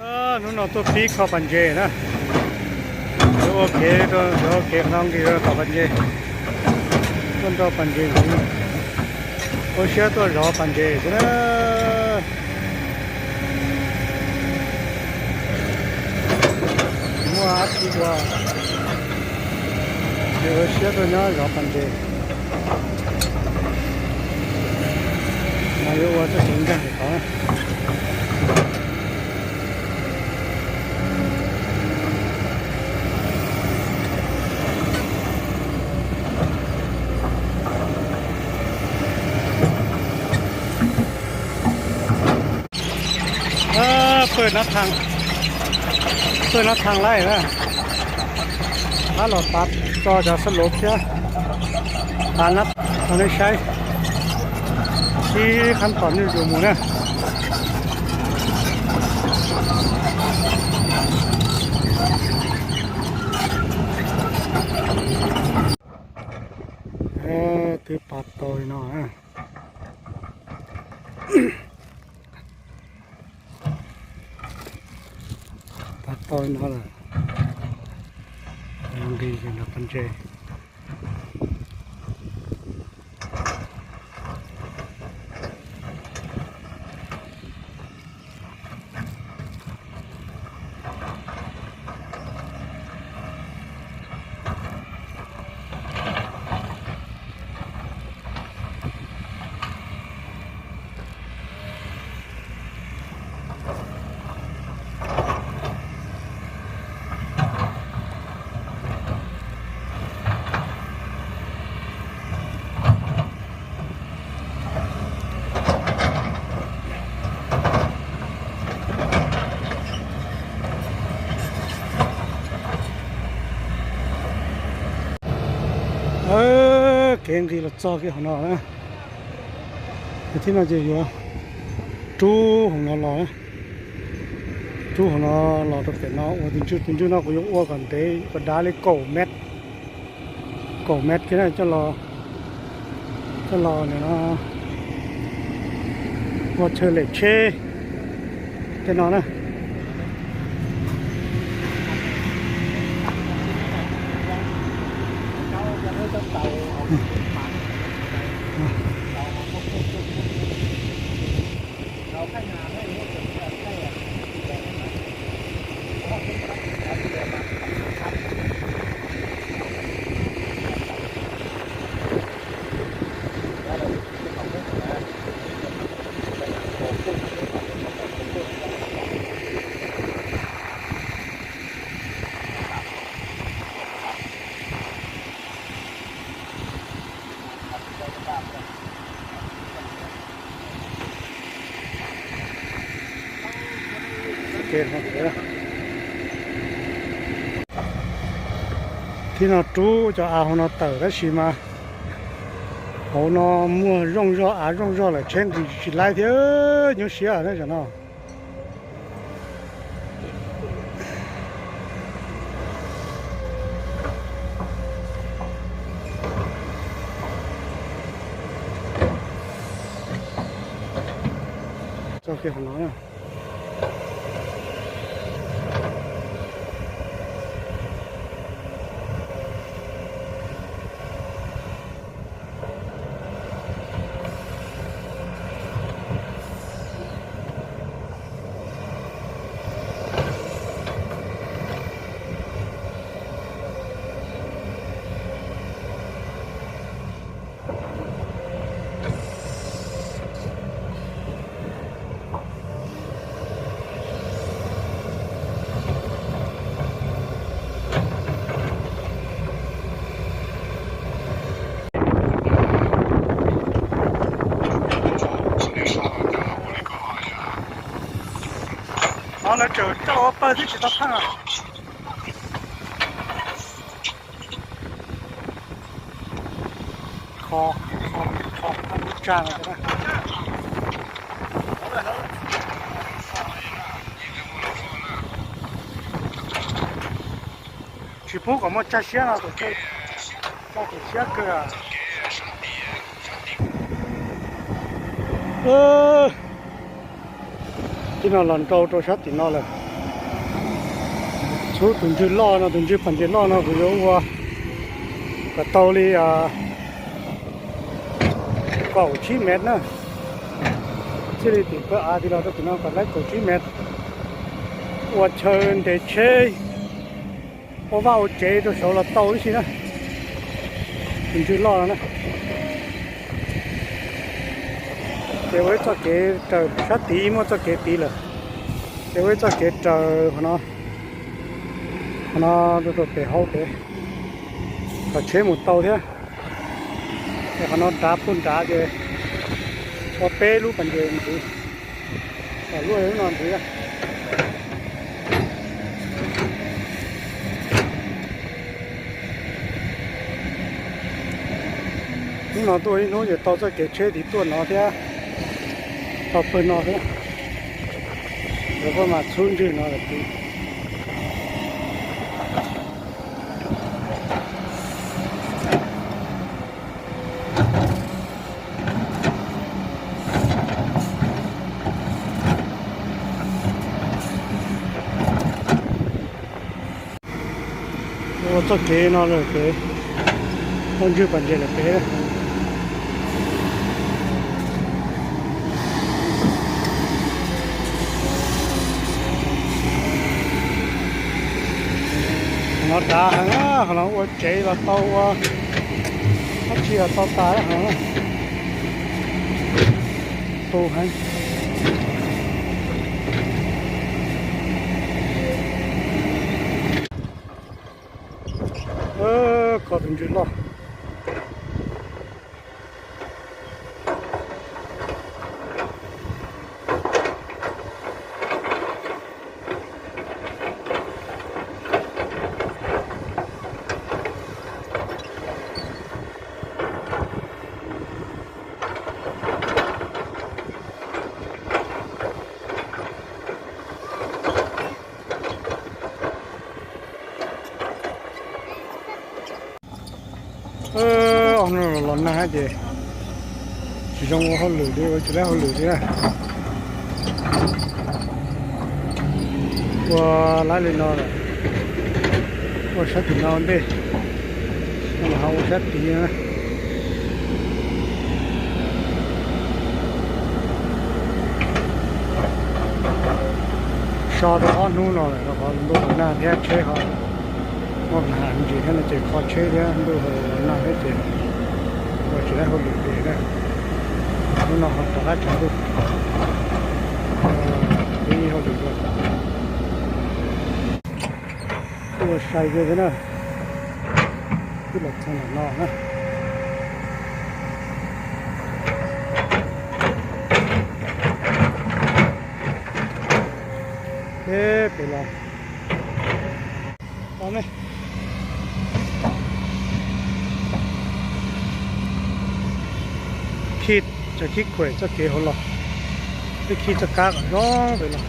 Hnub no tuaj pib kho pas ntses na. Yuav ua kev, yuav ua kev qhov no nqis rau tom pas ntses. Tuaj nrau pas ntses ntxiv, ua siab tuaj zov pas ntses xwb na. Tsis muaj dab tsi ua, ces ua siab tuaj nyob zov pas ntses. Mas yuav ua txoj kev ncaj tod. Pawg no thaaj, pawg no thaaj laij na. Ab, los pav tso cov xab luv thiab, pav nab rau nej saib, ib qhab tom nyuj zus mus na. Twb pav tau li no na. Pav tau li no lawm, nqis nrog pas ntses. Kev nqis los txog kiag hauv no na. Thiab no ces yuav rub hauv no los, rub hauv no los rau pem no ua tus ntsuj, tus ntsuj no kuv yuav ua kom ntev, kom dav li kaum mev, kaum mev kiag na, coj los, coj los nim no ua chaw lem tsheb tej no na. Thiab no rub cov av hauv no tawm tab sis mas hauv no muaj zooj zog, av zooj zog lawm tsheb nqis tsis laib thiab, nyuaj siab na tam no. Txog kiag hauv no na. Ov, lawv tseem coj ua pawg thiab tsis tau pheej. Kho, kho, kho lub tsag no. Tsis pub kom muaj tsag siab no, tsag siab kawg. Tib no los nrau rau sab tim no lawm. Lub tus ntswg loj no, tus ntswg pas ntses loj no kuv yuav ua kom tau li kaum tsib mev na. Thiaj li tim pawg av tid los rau tim no kom laib kaum tsib mev. Ua chaw nres tsheb, ua vaj ua tsev rau saud los tau ib si na. Tus ntswg loj no na. Ces ua ib txoj kev raws sab tid, muaj txoj kev tid lawm. Ces ua ib txoj kev raws qhov no, qhov no rau pem hauv pem, kom tsheb mus tau thiab. Ces qhov no dav puag nrad ces ua peb lub pas ntses ntxiv, kom lub lub no ntxiv. Hnub no tuaj ib hnub ces tau txoj kev tsheb tid tuaj no thiab, tau pawg no thiab. Lawv kuj mas txhub ntswg no lawm tid. Ua txoj kev no lawm pem, ua ntswg pas ntses lawm pem. Qhov no dav heev, qhov no ua tsev los tau, ua dab tsi los tau tas heev. Tu heev. Kho tus ntswg loj. Ob hnub no los nag thiab ces tsis zoo ua hauj lwm li, ua tsis laib hauj lwm li na. Ua laib li no lawm, ua sab tim no ntej, no los ho ua sab tid na. So rau ob hnub no lawm, rau qhov ntuj los nag thiab tsheb ho muaj ham ntsis thiab no ces kho tsheb thiab, ntuj los nag thiab ces ua tsis laib hauj lwm li na. Hnub no ho rov qab tsaus ntuj, ib hauj lwm dua. Tuaj sai kiag thiab na, twb los txog ntawm no na. Peb pem los, khij, tseem khij khuam txoj kev hauv los, peb khij txoj kab kom zoo pem los.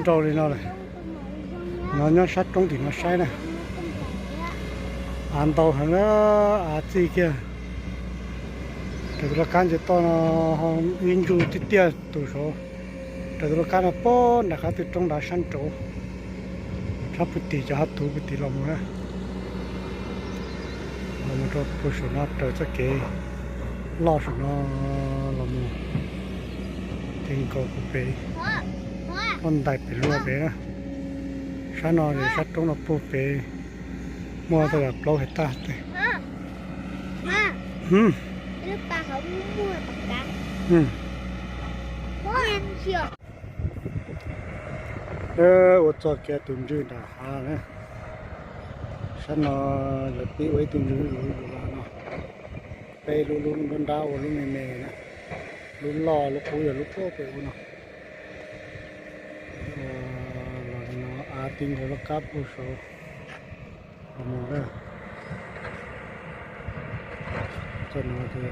Nrau li no lawm. No nyob sab roob tim no saib na. Av ntau heev na, av txij kiag. Raws tus laj kab ntsia toj no, ib ntsuj tiaj tiaj tus saud. Raws tus laj kab no puag nram qab twg roob nrad sab nraud, sab puag tim cov hav tuv puag tim los mus na. Los mus rau puag saum no raws txoj kev loj saum no los mus, ces nkaus puag pem, loj ntais pem luaj pem na. Sab no, sab roob no puag pem muaj tau yam plaub hais tag tej. Ua txoj kev tus ntswg nram hav na. Sab no lawv pib ua ib tug ntswg lub lub los no, peb lub lub nrab nrab ua lub me me na, lub loj lub qub yog lub puag pem ub no. Los no av ti nkaus laj kab puag saud. Mus na, txog no ces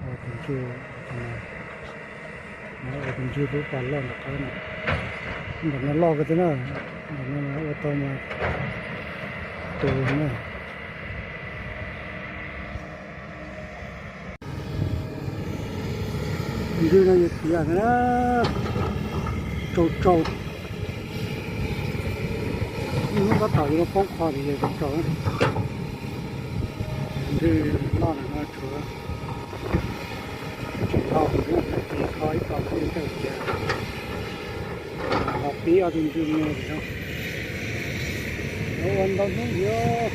ua tus ntsuj, no ua tus ntsuj lub pas loj nram qab no, nram no loj kawg thiab na, nram no ua tau mas tus na. Ntws no yog tiav na, tsau tsau. Ib hnub tab tom yuav poob qho ces yog tsau tsau. Ntws loj no tshuav tsis tau, tis kho ib co xwb kawg tias los pib ob tug ntws me no. Ua ntau hnub yog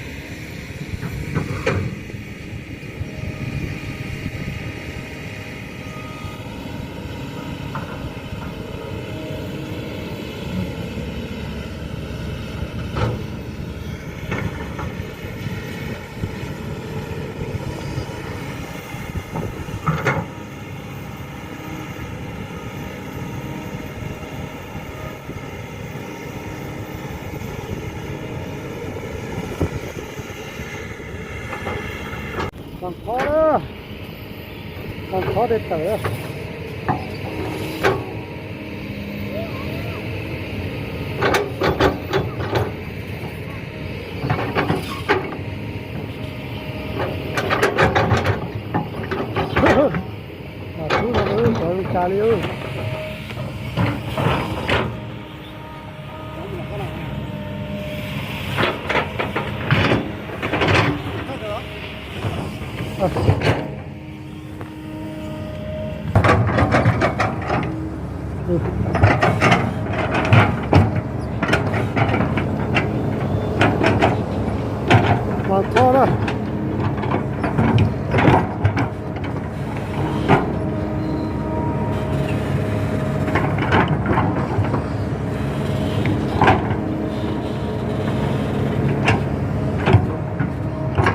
Pas qhob, pas qhob tej tawm. Mas tub no cov li cas li. Mas txhob na.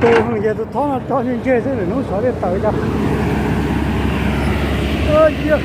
Tus ces tus thob no tso ntseg ntseg xwb, lwm hnub xyov tej tawm cas. Cia